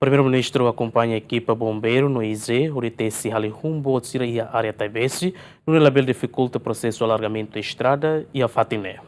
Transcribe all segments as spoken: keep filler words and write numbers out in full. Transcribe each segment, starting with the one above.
Primeiru-Ministru akompaña ekipa bombeiru no I G hodi tesi hali hun boot sira iha área Taibesi, nune'e labele difikulta prosesu alargamentu estrada iha fatin ne'e.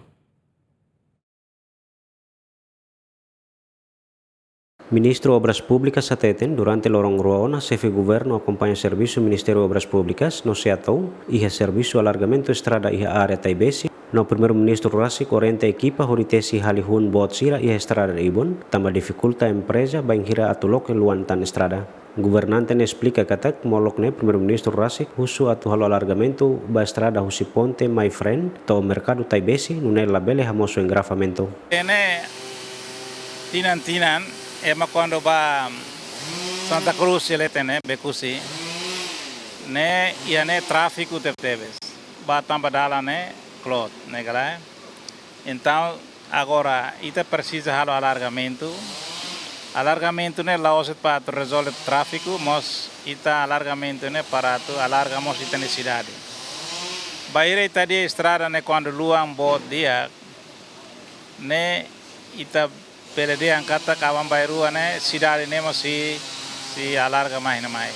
Ministru Obras Públikas hateten, durante loron rua ona, Xefe Governu akompaña servisu Ministériu Obras Públikas no SEATOU iha servisu alargamentu estrada iha área Taibesi, no Primeiru-Ministru rasik orienta ekipa hodi tesi hali hun boot sira iha estrada ibun, tanba difikulta empreza bainhira atu loke luan tan estrada. Governante ne'e esplika katak, molok ne'e Primeiru-Ministru rasik husu atu halo alargamentu ba estrada husi ponte Maifren to'o Merkadu Taibesi, nune'e labele hamosu engarrafamentu. Ne'e tinan-tinan, ema kuandu ba Santa Cruz, iha leten ne'e, Becusse, ne'e iha ne'e tráfiku tebetebes. Ba tanba dalan ne'e kloot, ne'e ka lae. Entaun, agora, ita presiza halo alargamentu. Alargamentu ne'e la'ós de'it para atu rezolve tráfiku, mas ita alargamentu ne'e para atu alarga mós ita-nia sidade. Bainhira ita dehan estrada ne'e kuandu luan boot di'ak, ne'e ita bele dehan katak aban-bainrua ne'e sidade ne'e mós sei, sei alarga mai iha ne'e mai.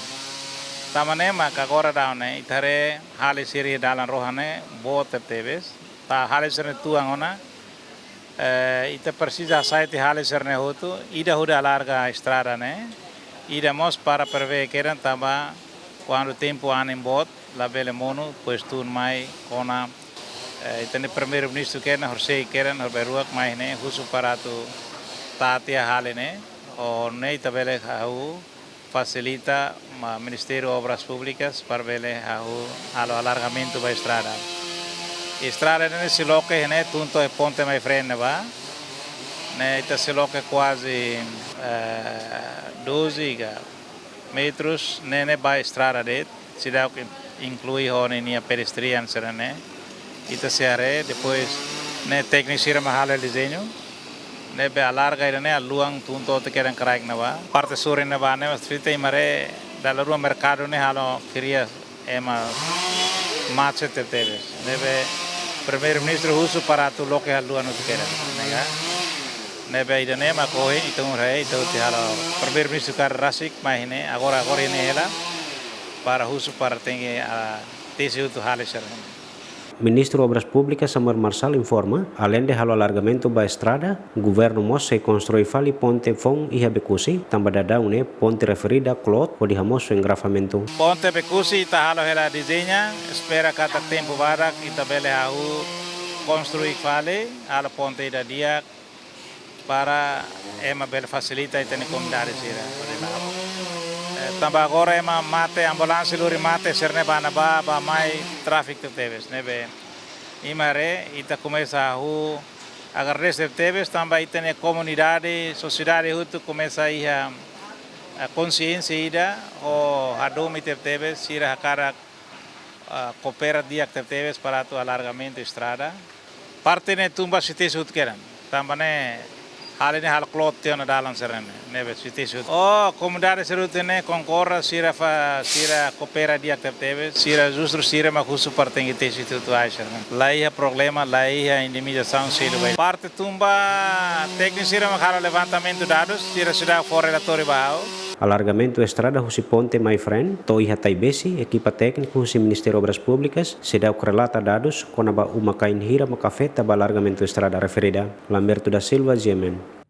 Tanba ne'e mak agora daudaun ne'e ita haree hale sira iha dalan rohan ne'e boot tebetebes. Ba hale sira-ne'e tuan ona, eh, ita presiza hasai tiha hale sira-ne'e hotu, ida hodi alarga estrada ne'e, ida mós para prevee kedan tanba kuandu tempu anin boot, labele monu, depois tun mai kona, eh, ita-nia Primeiru-Ministru kedan, horisehik kedan, horibainruak mai ne'e, husu para atu tati hale ne'e, ho ne'e ita bele hahú fasilita ba Ministériu Obras Públikas para bele hahú halo alargamentu ba estrada. Estrada ne'e sei loke ne'e tun to'o ponte Maifren ne'ebá. Ne'e ita sei loke kuaze, eh, doze ka metrus, ne'e, ne'e ba estrada de'it, seidauk in-, inklui ho ninia pedestrian sira-ne'e. Ita sei haree, depois ne'e tékniku sira mak halo dezeñu, ne'ebé alarga ida-ne'e haluha tun to'o tiha kedan kraik ne'ebá. Parte sorin ne'ebá ne'e, mas fita iha ne'e haree, dala rua merkadu ne'e halo kria ema macet tebetebes. Ne'ebé Primeiru-Ministru husu para atu loke haluha no tiha kedan, ne'e ka. Ne'ebé ida-ne'e mak ohin ita haree, ita hotu halo. Primeiru-Ministru kaer rasik mai ne'e, agora, agora ne'e hela, para husu para tenke, ah, tesi hotu hale sira-ne'e. Ministru Obras Públikas Samuel Marçal informa, aleinde halo alargamentu ba estrada, governu mós sei konstrui fali ponte foun iha Becusse, tanba daudaun ne'e ponte referida kloot hodi hamosu engarrafamentu. Ponte Becusse ita halo hela dezeña, espera katak tempu badak ita bele hahú konstrui fali, halo ponte ida di'ak, para ema bele fasilita ita-nia komunidade sira. Eh, tanba agora ema mate, ambulánsia lori mate, sira-ne'e ba ne'ebá, ba mai, tráfiku tebes, ne'ebé iha ne'e haree, ita komesa hahú agradese tebes, tanba ita-nia komunidade, sosiedade hotu komesa iha, eh, konsiénsia ida, ho hadomi tebetebes, sira hakarak ah, koopera di'ak tebetebes para atu alargamentu estrada. Parte ne'e tun ba sei tesi hotu kedan. Tanba ne'e hale ne'e halo kloot tiha ona dalan sira-ne'e, ne'ebé sei tesi hotu. Oh, komunidade sira hotu ne'e konkorda, sira fa-, sira koopera di'ak tebetebes, sira justru sira mak husu para tenke tesi hotu ai sira-ne'e. La iha problema, la iha indemnizasaun selu ba. Parte tun ba tékniku sira mak halo levantamentu dadus, sira seidauk fó relatóriu ba ha'u. Alargamentu estrada husi ponte Maifren to'o iha Taibesi, ekipa tékniku husi Ministériu Obras Públikas seidauk relata dadus kona-ba uma-kain hira mak afeta ba alargamentu estrada referida. Lamberto da Silva, G M N.